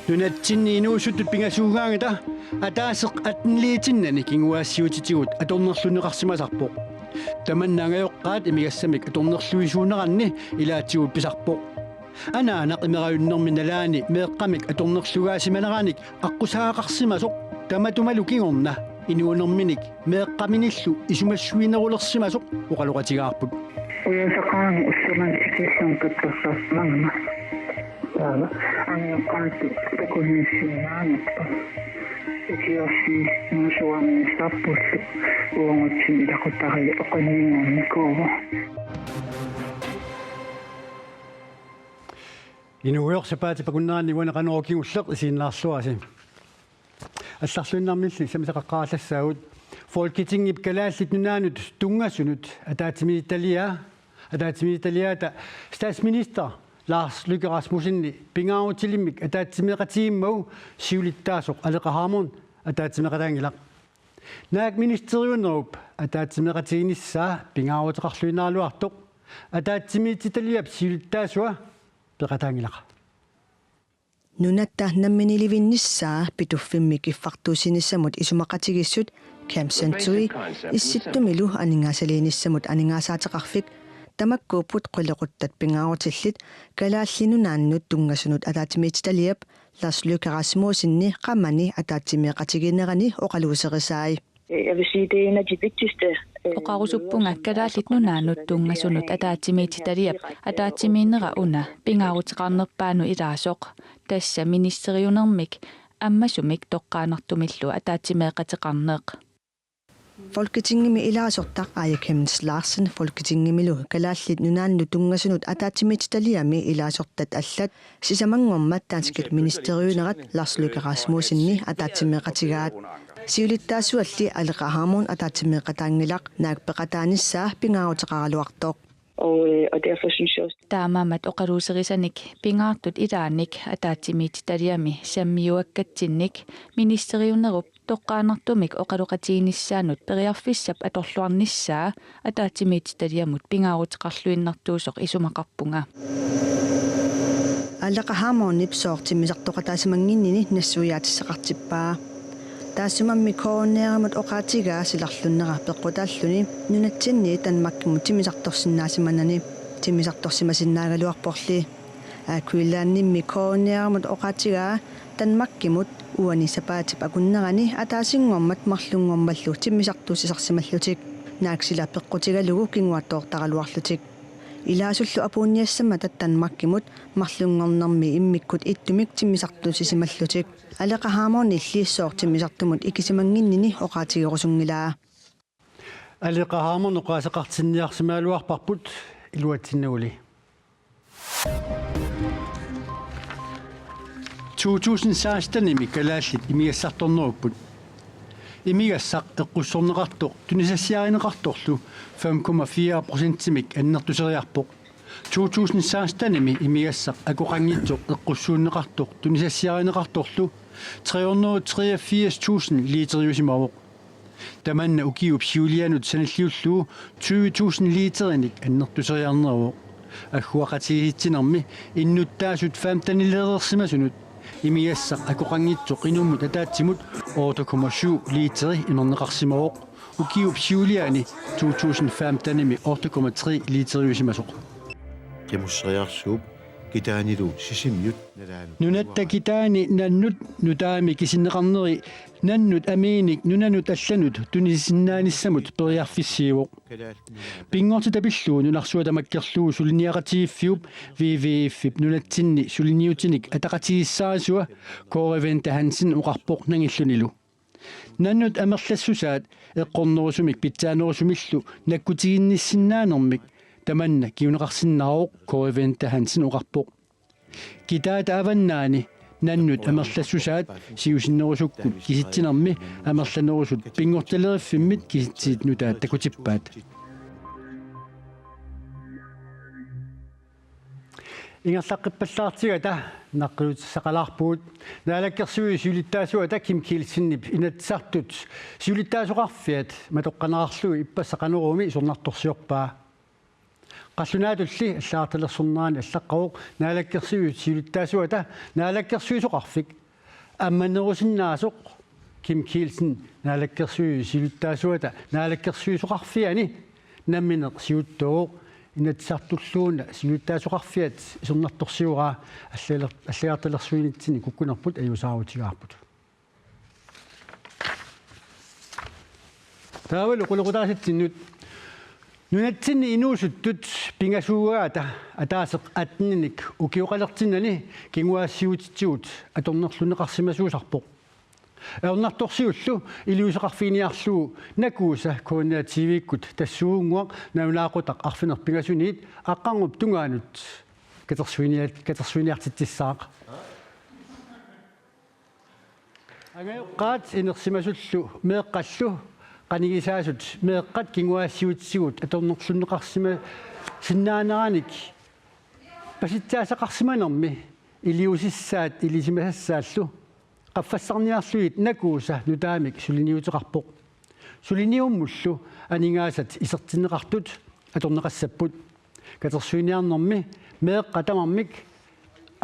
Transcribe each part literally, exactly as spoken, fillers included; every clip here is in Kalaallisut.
Nunatsinni inuusuttut pingasuugaangata ataaseq attenliitinnani kinguaassiuutitigut atornerlunneqarsimasarpoq. Tamanna angajoqqaat imigassamik atornerluisuuneranni ilaatigut pisarpoq. Anaanaq imerajunnermi nalaani meeqqamik atornerlugaasimaneranik aqqusagaqarsimasoq tamatumalu kingorna inuunerminik meeqqaminillu isumassuinerulersimasoq oqaloqatigaarput. Ujasaqaanga ussaman tikillugu tuttussarsimagama. Taava angajoqqaatut takunnissinnaanerpa. Ikiorsiinngusuarmi sappullu uungutsinnut ilaqutariit oqinninngornikuuvoq. Inuugujoq sapaatip akunneranni uani Qanorooq kingulleq isiginnaarluarisi. Allarluinnarmilli sammisaqaqqaarallassagut. Folketingip Kalaallit Nunaannut tunngasunut ataatsimiititaliaa, ataatsimiititaliaata statsminister Lars Løkke Rasmussenip pingaarutilimmik ataatsimeeqatigimmagu siulittaasoq Aleqa Hammond ataatsimeeqataanngilaq. Naak ministeriunerup ataatsimeeqatiginissaa pingaaruteqarluinnaraluartoq ataatsimiititaliap siulittaasua peqataanngilaq. Nunatta namminiilivinnissaa Pituffimmi Kiffartuussinissamut Isumaqatigiissut, Camp Century, Issittumilu Aningaasaliinissamut Aningaasaateqarfik tamakkuupput qulequttat pingaarutillit Kalaallit Nunaannut tunngasunut ataatsimiititaliap Lars Løkke Rasmussenip qamani ataatsimeeqatiginerani oqaluuserisai. Jeg vil sige, det er en af de vigtigste, øh, Oqarusuppunga Kalaallit Nunaannut tunngasunut ataatsimiititaliap ataatsimiinnera una pingaaruteqarnerpaanut ilaasoq. Tassa ministeriunermik ammasumik toqqaannartumillu ataatsimeeqateqarneq. Folketingimi ilaasortaq Aaja Chemnitz Larsen Folketingimilu Kalaallit Nunaannut tunngasunut ataatsimiititaliami ilaasortat allat sisamanngormat danskit ministeriunerat Lars Løkke Rasmussenip ataatsimeeqatigaat. Siulittaasualli Aleqa Hammond ataatsimeeqataanngilaq, naak peqataanissaa pingaaruteqaraluartoq. Og, øh, og derfor synes jeg også, Taamaammat oqaluuserisanik pingaartut ilaannik ataatsimiititaliami sammiuakkatsinnik ministeriunerup toqqaannartumik oqaloqatiginissaanut periarfissap atorluarnissaa ataatsimiititaliamut pingaaruteqarluinnartuusoq isumaqarpunga. Aleqa Hammondip sooq timmisartoqataasimannginnini nassuiaatissaqartippaa. Taassumalu K N R-imut oqaatigaa silarlunnera peqqutaalluni nunatsinni Danmarkimut timmisartorsinnaasimanani, timmisartorsimasinnaagaluarporli. Air Greenlandimi K N R-imut oqaatigaa Danmarkimut uani sapaatip akunnerani ataasinngormat marlunngormallu timmisartuussisarsimallutik, naak sila peqqutigalugu kinguaattoortaraluarlutik. Ilaasullu apuunniassammata Danmarkimut marlunngornermi immikkut ittumik timmisartuussisimallutik. Aleqa Hammondilli sooq timmisartumut ikisimannginnini oqaatigerusunngilaa. Aleqa Hammond oqaaseqartinniarsimagaluarparput, iluatsinnaguli. To tusind sekstenimi kalaallit imigassartornerupput. Imigassaq eqqussorneqartoq tunisassiarineqartorlu fem komma fire procentimik annertuseriarpoq. To tusind sekstenimi imigassaq akoqanngitsoq eqqussuunneqartoq tunisassiarineqartorlu tre hundrede treogfirs tusind literiusimavoq. Tamanna ukiup siulianut sanilliullugu tyve tusind literinik annertuseriarneruvoq. Agguaqatigiissitsinermi innuttaasut femtenileereersimasunut imigassaq akoqanngitsoq inummut ataatsimut otte komma syv literi imerneqarsimavoq. Ukiup siuliani to tusind femtenimi otte komma tre literiusimasoq. Qimusseriarsuup kitaanilu Sisimiut nalaanut. Nunatta kitaani nannut nutaami kisinneqarneri nannut amiinik nunanut allanut tunisinnaanissamut periarfissiivoq. Pinngortitaq pillugu nunarsuaq tamakkerlugu suliniaqatigiiffiup W W F-ip nunatsinni suliniutinik ataqatigiissaarisua Kåre Winther Hansen oqarpoq nangillunilu. Nannut amerlassusaat eqqornerusumik pitsaanerusumillu nakkutiginnissinnaanermik tamanna kinguneqarsinnaavoq, Kåre Winther Hansen oqarpoq. Kitaata avannaani nannut amerlassusaat siusinnerusukkut kisitsinermi amerlanerusut pinngortitalerivimmit kisitsisit nutaat takutippaat. Ingerlaqqippallaartigata naqqiutissaqalaarpugut. Naalakkersuisut siulittaasuata Kim Kielsenip Inatsisartut siulittaasoqarfiat matoqqanerarlugu ippassaq Qanoruumi sornartorsiorpaa. Qallunaatulli allagartalersornerani allaqqavoq Naalakkersuisut siulittaasuata Naalakkersuisoqarfik ammanerusinnaasoq Kim Kielsen, Naalakkersuisut siulittaasuata Naalakkersuisoqarfiani nammineq siuttuuvoq. Inatsisartulluunniit siulittaasuqarfiat isornartorsiuaat allaler-, allagartalersuinitsinni kukkunerput ajuusaarutigaarput. Taavalu qulequtaasitsinnut. Nunatsinni inuusuttut pingasuugaata ataaseq atteninik ukioqalertinnani kinguaassiuutitigut atornerlunneqarsimasuusarpoq. Ajornartorsiullu iliuuseqarfiginiarlugu Nakuusa K N R T V-kkut tassuunnguaq nalunaaqutaq arfineq-pingasuniit aqqarngup tungaanut katersuiniat-, katersuiniartitsissaaq. Angajoqqaat inersimasullu meeqqallu qanigisaasut meeqqat kinguaassiuutitigut atornerlunneqarsimasinnaaneranik pasitsaasaqarsimanermi iliuusissaat ilisimasassaallu qaffassarniarlugit Nakuusa nutaamik suliniuteqarpoq. Suliniummullu aningaasat isertinneqartut atorneqassapput. Katersuiniarnermi meeqqat tamarmik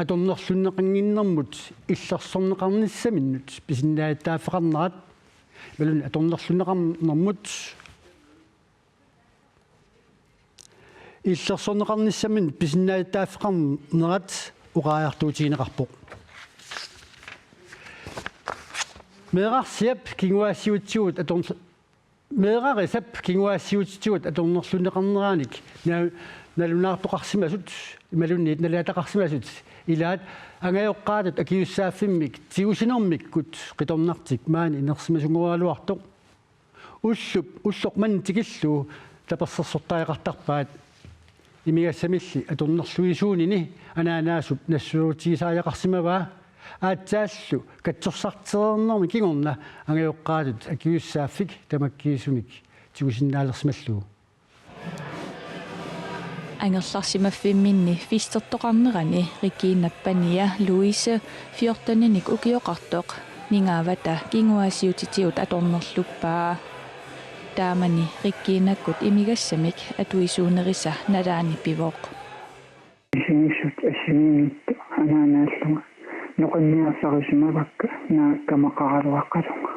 atornerlunneqannginnermut illersorneqarnissaminnut pisinnaatitaaffeqarnerat imaluunniit atornerlunneqarnermut illersorneqarnissaminnut pisinnaatitaaffeqarnerat oqariartuutigineqarpoq. Meerarsiap kinguaassiuutitigut atorn-, meerarisap kinguaassiuutitigut atornerlunneqarneranik na-, nalunaartoqarsimasut imaluunniit nalaataqarsimasut ilaat angajoqqaatut akisussaaffimmik tigusinermikkut qitornartik maani inersimasunngorluartoq. Ullup, ulloq manna tikillugu tapersersortariaqartarpaat imigassamilli atornerluisuunini anaanaasup nassuerutigisariaqarsimavaa. Aatsaallu katsorsartereernermi kingorna angajoqqaatut akisussaaffik tamakkiisumik tigusinnaalersimallugu. Angerlarsimaffimminni festertoqarnerani Reginap pania Louise fjorteninik ukioqartoq ningaavata kinguaassiuutitigut atornerluppaa. Taamani Reginakkut imigassamik atuisuunerisa nalaani pivoq. Isigissut assigiinngitsut anaanaallunga noqinniarsarisimavakka naakkamaqaraluaqalunga.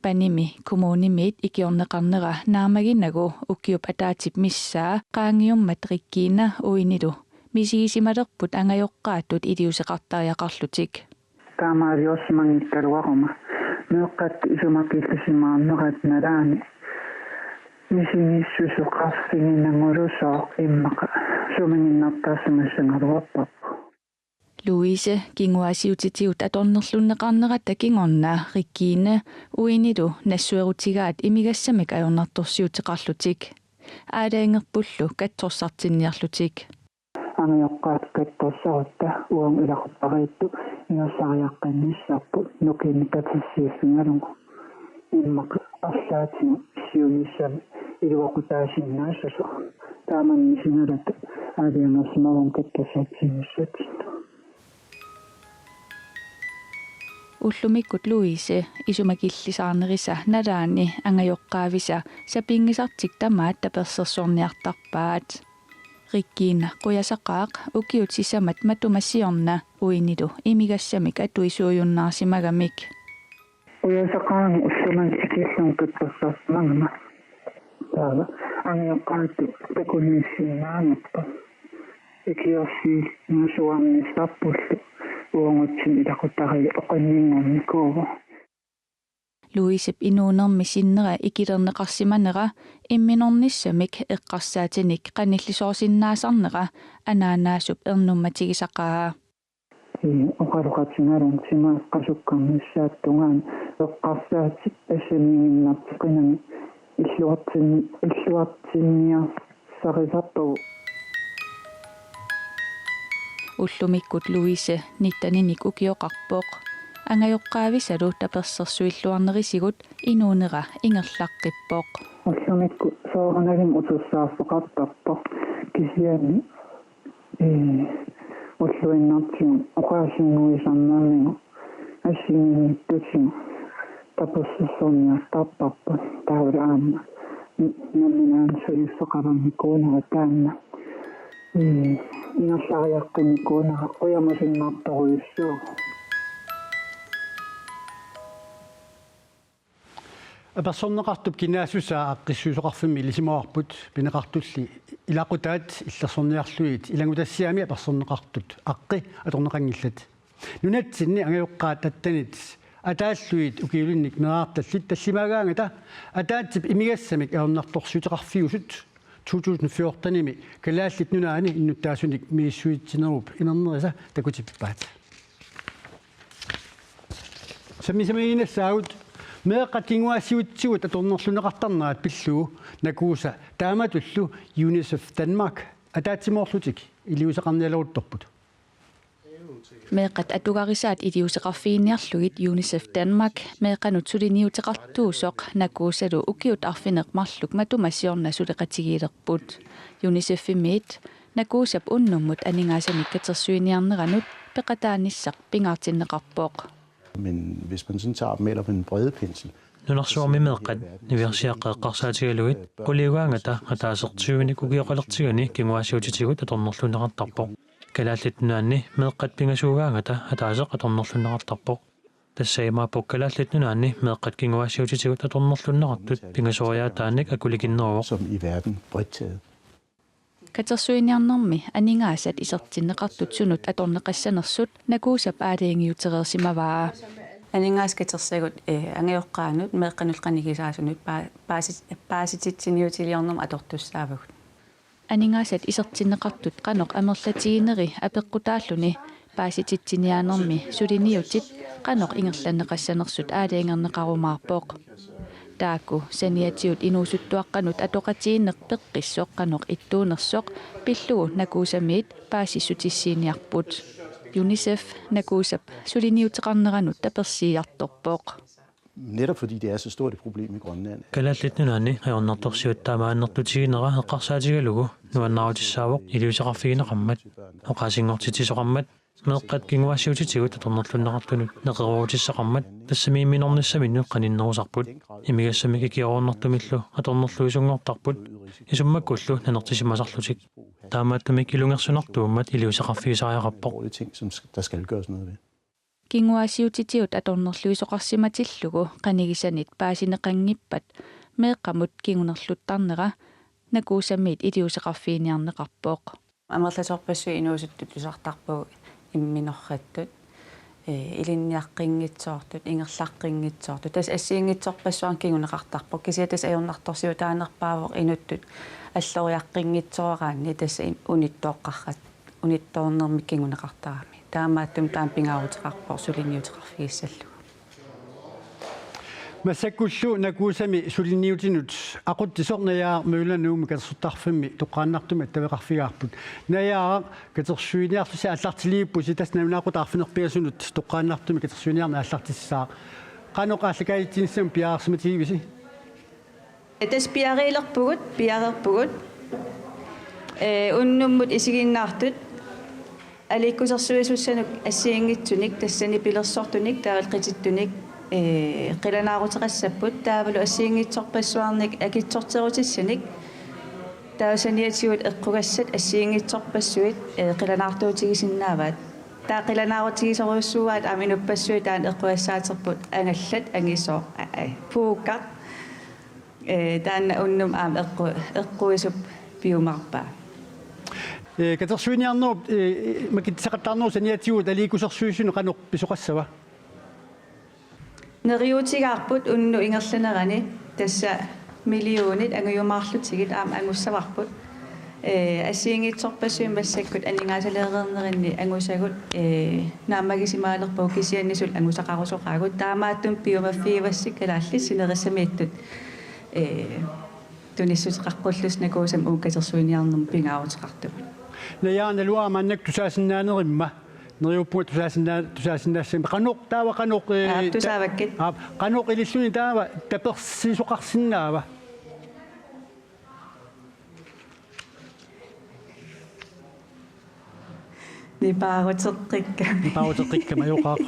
Panimi kommunimiit ikiorneqarnera naamaginagu ukiup ataatsip missaa qaangiummat Regina uinilu misigisimalerput angajoqqaatut iliuuseqartariaqarlutik. Taamaaliorsimanngikkaluaruma meeqqat isumaqarlisimaarnerat nalaani misigissuseqarfigineqarluarsorsuaq immaqa sumiginnartarsimassagaluarparput. Louise kinguaassiuutitigut atornerlunneqarnerata kingorna Regina uinilu nassuerutigaat imigassamik ajornartorsiuteqarlutik. Aalajangerpullu katsorsartinniarlutik. Angajoqqaat katsorsarutta uagut ilaquttariittut ingerlariaqqinnissarput nukinnik katersiiffigalugu. Immaqa arlaatigut siunissami iluaqutaasinnaasoq. Taamani sinalata aalajangersimavagut katsorsartinnissatsinnut. Ullumikkut Louise isumaqarlisaarnerisa nalaani angajoqqaavisa sapinngisartik tamaat tapersersorniartarpaat. Regina qujasaqaaq ukiut sisamat matuma siorna uinilu imigassamik atuisuujunnaarsimagamik. Qujasaqaanga ullumimut tikillugu katsorsarsimagama. Taava angajoqqaatut takunnissinnaanerput. Ikiorsiinnasuarnissarpullu uagutsinnut ilaquttariit oqanninngornikuuvoq. Louisep inuunermi sinnera ikilerneqarsimanera imminornissamik eqqarsaatinik qanillisoorsinnaasarnera anaanaasup ernummatigisaqaa. Ii, oqaloqatigalugu timaat qasukkarnissaata tungaanut eqqarsaatit tassaniiginnartoqinagit illuartin-, illuartinniarsarisarpagut. Ullumikkut Louise nitteninik ukioqarpoq. Angajoqqaavisalu tapersersuilluarnerisigut inuunera ingerlaqqippoq. Ullumikkut soorunalimi utersaarfeqartarpoq kisianni, ee, ulluinnartigut oqaasinnguisarnermigut assigiinngitsutigut tapersersorniartarparput taavalu aamma Nammineq sulissoqarnikuunera taanna. Ee, ingerlariaqqinnikuunera qujamasunnartorujussuuvoq. Apersorneqartup kinaassusaa aaqqissuisoqarfimmi ilisimavarput, pineqartulli ilaqutaat illersorniarlugit ilanngutassiami apersorneqartut aaqqi atorneqanngillat. Nunatsinni angajoqqaat attanit ataallugit ukiulinnik meerartallit tallimaagaangata ataatsip imigassamik ajornartorsiuteqarfiusut to tusind fjortenimi Kalaallit Nunaanni innuttaasunik misissuitsinerup inernerisa takutippaat. Sammisamiinnassaagut meeqqat kinguaassiuutitigut atornerlunneqartarnerat pillugu Nakuusa taamatullu UNICEF Danmark ataatsimoorlutik iliuuseqarnialeruttorput. Meeqqat atugarisaat iliuuseqarfiginiarlugit UNICEF Danmark meeqqanut suliniuteqartuusoq Nakuusalu ukiut arfineq-marluk matuma siorna suleqatigiilerput. UNICEF-imiit Nakuusap unnummut aningaasanik katersuiniarneranut peqataanissaq pingaartinneqarpoq. Men hvis man sådan tager og maler med den brede pensel, Nunarsuarmi meeqqat niviarsiaqqat eqqarsaatigalugit quliugaangata ataaseq tyvenik ukioqalertigani kinguaassiuutitigut atornerlunneqartarpoq. Kalaallit Nunaanni meeqqat pingasuugaangata ataaseq atornerlunneqartarpoq. Tassa imaappoq Kalaallit Nunaanni meeqqat kinguaassiuutitigut atornerlunneqartut pingasoriaataanik akulikinneruvoq. Som i verden bredt taget. Katersuiniarnermi aningaasat isertinneqartut sunut atorneqassanersut Nakuusap aalajangiutereersimavaa. Aningaasat katersagut, eh, angajoqqaanut meeqqanut qanigisaasunut paa-, paasi-, paasititsiniutiliornermut atortussaavagut. Aningaasat isertinneqartut qanoq amerlatigineri apeqqutaalluni paasititsiniaanermi suliniutit qanoq ingerlanneqassanersut aalajangerneqarumaarpoq. Taakku saniatigut inuusuttuaqqanut atoqatigiinneq peqqissoq qanoq ittuunersoq pillugu Nakuusamiit paasissutissiiniarput. UNICEF Nakuusap suliniuteqarneranut tapersiiartorpoq. Netop fordi det er så stort et problem i Grønland. Kalaallit Nunaanni ajornartorsiut taama annertutiginera eqqarsaatigalugu nuannaarutissaavoq iliuuseqarfigineqarmat, oqaasinngortitsisoqarmat, meeqqat kinguaassiuutitigut atornerlunneqartunut neqeroorutissaqarmat tassami imminornissaminnut qaninnerusarput. Imigassamik ikiaroornartumillu atornerluisunngortarput, isummakkullu nanertisimasarlutik. Taamaattumik ilungersunartuummat iliuuseqarfigisariaqarpoq. Alvorlige ting, som der skal gøres noget ved. Kinguaassiuutitigut atornerluisoqarsimatillugu qanigisanit paasineqanngippat meeqqamut kingunerluttarnera Nakuusamiit iliuuseqarfiginiarneqarpoq. Amerlasoorpassuit inuusuttut tusartarpagut imminorrattut, eh, ilinniaqqinngitsoortut, ingerlaqqinngitsoortut. Tassa assigiinngitsorpassuarnik kinguneqartarpoq. Kisianni tassa ajornartorsiutaanerpaavoq inuttut alloriaqqinngitsooraanni tassa im-, unittooqqarrat-, unittoornermik kinguneqartarami. Taamaattumik taama pingaaruteqarpoq suliniuteqarfigissallugu. Massakkullu Nakuusami suliniutinut aqutsisoq Najaaraq Møller Nuummi Katersortarfimmi toqqaannartumik attaveqarfigaarput. Najaaraq, katersuiniarlusi aallartiliippusi, tassa nalunaaqutaq arfineq-pingasunut toqqaannartumik katersuiniarneq aallartissaaq. Qanoq aallakaatitsinissamut piareersimatigivisi? Tassa piareerpugut, piareerpugut. Ee, unnummut isiginnaartut aliikkusersuisussanut assigiinngitsunik, tassani pilersortunik, taavalu qitittunik, ee, qilanaaruteqassapput, taavalu assigiinngitsorpassuarnik akitsorterutissanik, taava saniatigut eqqugassat assigiinngitsorpassuit, ee, qilanaartuutigisinnaavaat. Taava qilanaarutigisorujussuuaat aamma inuppassuit taanna eqqugassaaterput angallat, angisooq, aa, aa, puukaq. Ee, taanna unnummut aamma eqqu-, eqquisup piumaarpaa. Ee, katersuiniarnerup, ee, makitsisaqattaarnerup saniatigut aliikkusersuisunut qanoq pisoqassava? Neriuutigaarput unnuk ingerlanerani, tassa millionit angujumaarlutigit aamma angussavarput. Ee, assigiinngitsorpassuit massakkut aningaasaleereernerinni angusagut, ee, naammagisimaalerpagut, kisianni suli angusaqarusoqaagut. Taamaattumik piumaffigivassik kalaallit sinerissamiittut, ee, tunissuteqaqqullusi Nakuusami uunga katersuiniarnermut pingaaruteqartugut. Najaaraq, naluara maannakkut tusaasinnaanerimma, neriuppunga tusaasinnaa-, tusaasinnaassagimma. Qanoq taava, qanoq, ee, aap, ta-, tusaavakkit. Aap, qanoq ililluni taava tapersiisoqarsinnaava? Nipaaruteqqikkama. Nipaaruteqqikkama, ajoqaaq.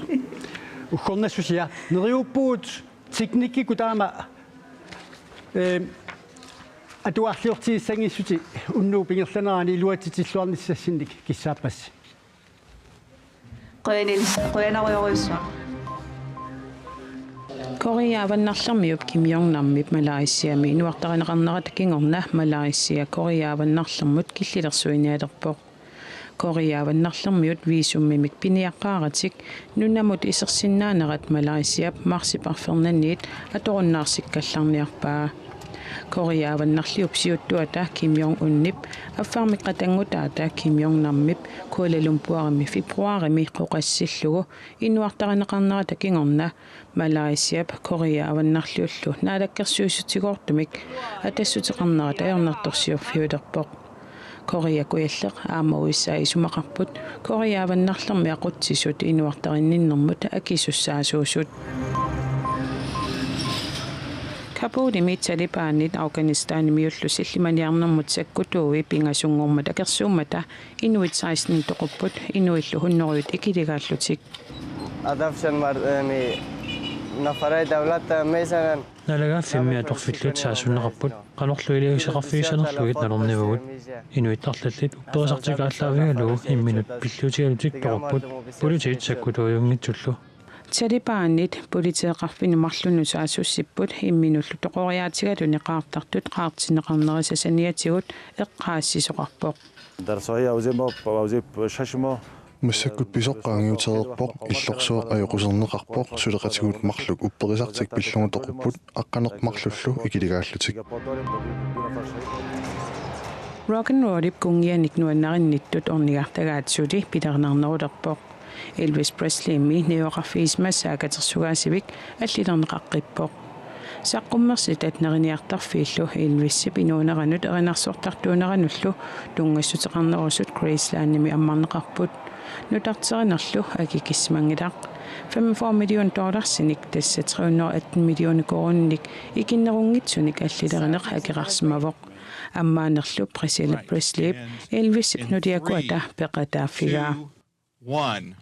Uggornassusia. Neriuppugut teknikkikkut taama, ee, Atuarliortigissanngissutsit unnuup ingerlanerani iluatsitsilluarnissassinnik kissaappassi. Qujanil-, qujanarujorujussuaq. Korea Avannarlermiup Kim Jong-namip Malaysiami inuartarineqarnerata kingorna Malaysia Korea Avannarlermut killilersuinialerpoq. Korea Avannarlermiut visummimik piniaqqaaratik nunamut isersinnaanerat Malaysiap marsip arfernanniit atorunnaarsikkallarniarpaa. Korea Avannarliup siuttuata Kim Jong-unip affarmik qatanngutaata Kim Jong-namip Kuala Lumpurimi februarimi qooqassillugu inuartarineqarnerata kingorna Malaysiap Korea Avannarliullu naalakkersuisutigoortumik atassuteqarnerat ajornartorsiorfiulerpoq. Korea Kujalleq aamma U S A isumaqarput Korea Avannarlermi aqutsisut inuartarinninnermut akisussaasuusut. Kabulimi Talibanit Afghanistanimiullu sillimaniarnermut sakkutuui pingasunngormat akersuummata inuit seksten toqupput, inuillu hunnorujut ikiligaallutik. Adaptation var, eh, mi nafarai davlat, eh, meisanan. Naalagaaffimmi atorfillit saassunneqarput, qanorlu iliuuseqarfigissanerlugit nalornivagut. Inuit arlallit upperisartik aallaavigalugu imminut pilliutigalutik toqupput, politiit sakkutuujunngitsullu. Talibanit politeeqarfinnut marlunnut saassussipput imminullu toqoriaatigaluni qaartartut qaartinneqarnerisa saniatigut eqqaassisoqarpoq. Darsohi aujimo, aujip shashimo. Massakkut pisoq qaangiutereerpoq, illorsuaq ajoquserneqarpoq, suleqatigut marluk upperisartik pillugu toqupput, aqqaneq-marlullu ikiligaallutik. Rock and rollip kunngianik nuannarinnittut ornigartagaat suli pilerinarnerulerpoq. Elvis Presleymi najugaqarfigisimasai katersugaasivik allilerneqaqqippoq. Saqqummersitat neriniartarfiillu Elvisip inuuneranut erinarsortartuuneranullu tunngassuteqarnerusut Gracelandimi ammarneqarput. Nutarterinerlu akikissimanngilaq. Femogfyrre million dollarsinik, tassa tre hundrede og atten millioner koruuninik, ikinnerunngitsunik allilerineq akeqarsimavoq. Ammaanerlu Priscilla Presleyp Elvisip nuliakuata peqataaffigaa. One.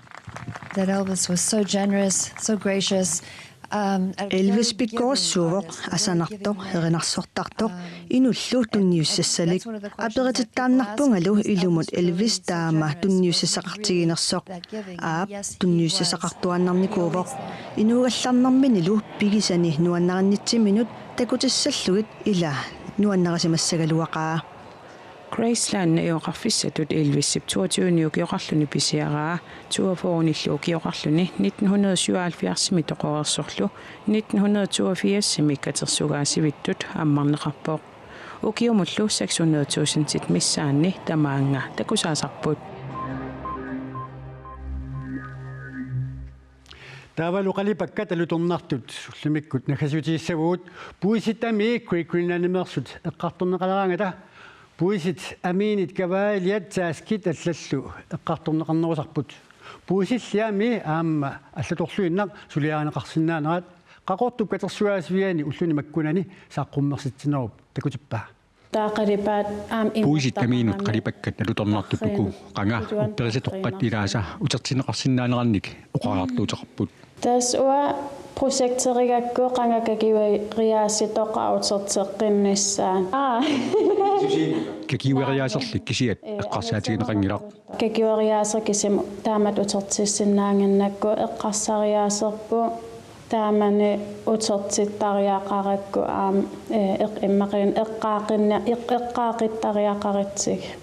That Elvis was so generous, so gracious. Um, Elvis pikkorissuuvoq, asanartoq, erinarsortartoq, inullu tunniussassalik. Aperitittaarnarpungalu ilumut Elvis taama tunniussassaqartiginersoq. Aap, tunniussassaqartuaannarnikuuvoq. Inuugallarnerminilu pigisani nuannarinnittuminut takutissallugit ila nuannarisimassagaluaqaa. Graceland najugaqarfissatut Elvisip toogtyveni ukioqarluni pisiaraa, toogfyrrenillu ukioqarluni nitten hundrede syvoghalvfjerdsimi toqoreersorlu nitten hundrede toogfirsimi katersugaasivittut ammarneqarpoq. Ukiumullu seks hundrede tusindit missaanni tamaanga takusaasarput. Taavalu qalipakkat alutornartut ullumikkut naggasiutigissavugut. Puisit amii Great Greenlandimeersut eqqartorneqaleraangata. Puisit amiinit kavaaliat taaskit allallu eqqartorneqarnerusarput. Puisilli amii aamma allatorluinnaq suliarineqarsinnaanerat Qaqortup katersugaasiviani ulluni makkunani saqqummersitsinerup takutippaa. Taava qalipaat aamma Puisit amiinut qalipakkat alutornartut uku qanga upperisatoqqat ilaasa utertinneqarsinnaanerannik oqariartuuteqarput. Tassa uanga projekterigakku qanga kakiueriaasitoqaq uterteqqinnissaa. Aa. Kakiueriaaserlik kisiat eqqarsaatigineqanngilaq. Kakiueriaaseq kisimi taamatut utertissinnaannginnakku eqqarsariaaserput. Taamani utertittariaqarakku aamma, eh, eq-, immaqa eqqaaqinni-, eq-, eqqaaqittariaqaritsigit.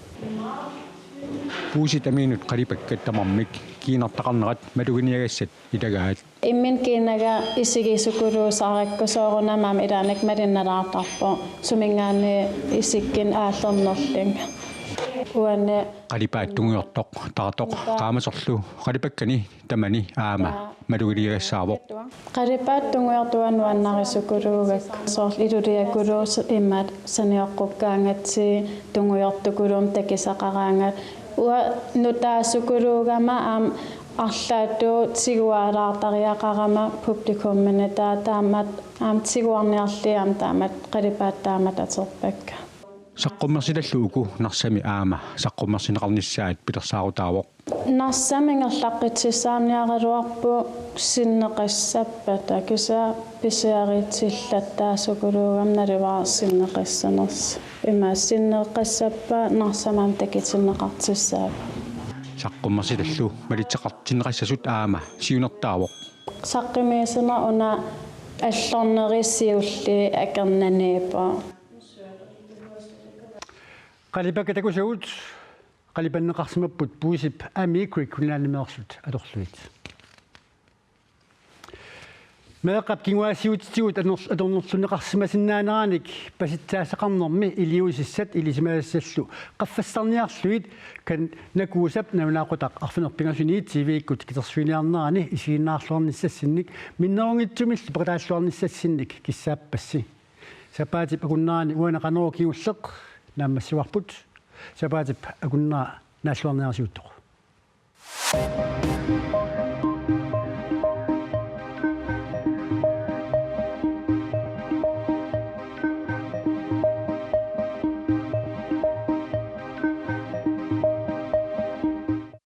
Puisit amiinut qalipakkat tamarmik kiinartaqarnerat maluginiagassat ilagaat. Imminut kiinaga isigisukuluusarakku soorunami aamma ilaannik malinnalaartarpoq suminngaanniit isikkinik aallernerlunga. Uani. Qalipaat tungujortoq, taartoq, qaamasorlu qalipakkani tamani aamma maluginiagassaavoq. Qalipaat tungujortoq uanga nuannarisukuluugakku. Soorlu iluliakuluusut imaat sanioqqukkaangatsigit tungujortukuluummik takusaqaraangat. Uanga nutaasukuluugama aamma arlaatigut tiguaalaartariaqarama publikumminik taava taamatut aamma tiguarniarlugit aamma taamatut qalipaat taamatut atorpakka. Saqqummersitallu uku Narsami aamma saqqummersinneqarnissaat pilersaarutaavoq. Narsami ingerlaqqississaarniaraluarput sinneqassappata, kisianni pisiaritsillattaasukuluugami naluara sinneqassanersoq. Ima sinneqassappat Narsami aamma takutinneqartussaavoq. Saqqummersitallu malitseqartinneqassasut aamma siunertaavoq. Saqqumiissineq una allorneri siulliit akornanniippoq. Qalipakkat takusagut, qalipanneqarsimapput Puisip Ami Great Greenlandimeersut atorlugit. Meeqqap kinguaassiuutitigut aner-, atornerlunneqarsimasinnaaneranik pasitsaassaqarnermi iliuusissat ilisimasassallu qaffassarniarlugit Kan Nakuusap nalunaaqutaq arfineq-pingasuni T V-kkut kitersuiniarnerani isiginnaarluarnissassinnik minnerunngitsumillu peqataalluarnissassinnik kissaappassi. Sapaatip akunnerani uani Qanorooq kingulleq naammassivarput. Sapaatip akunnera naalluarniarsiuttoq.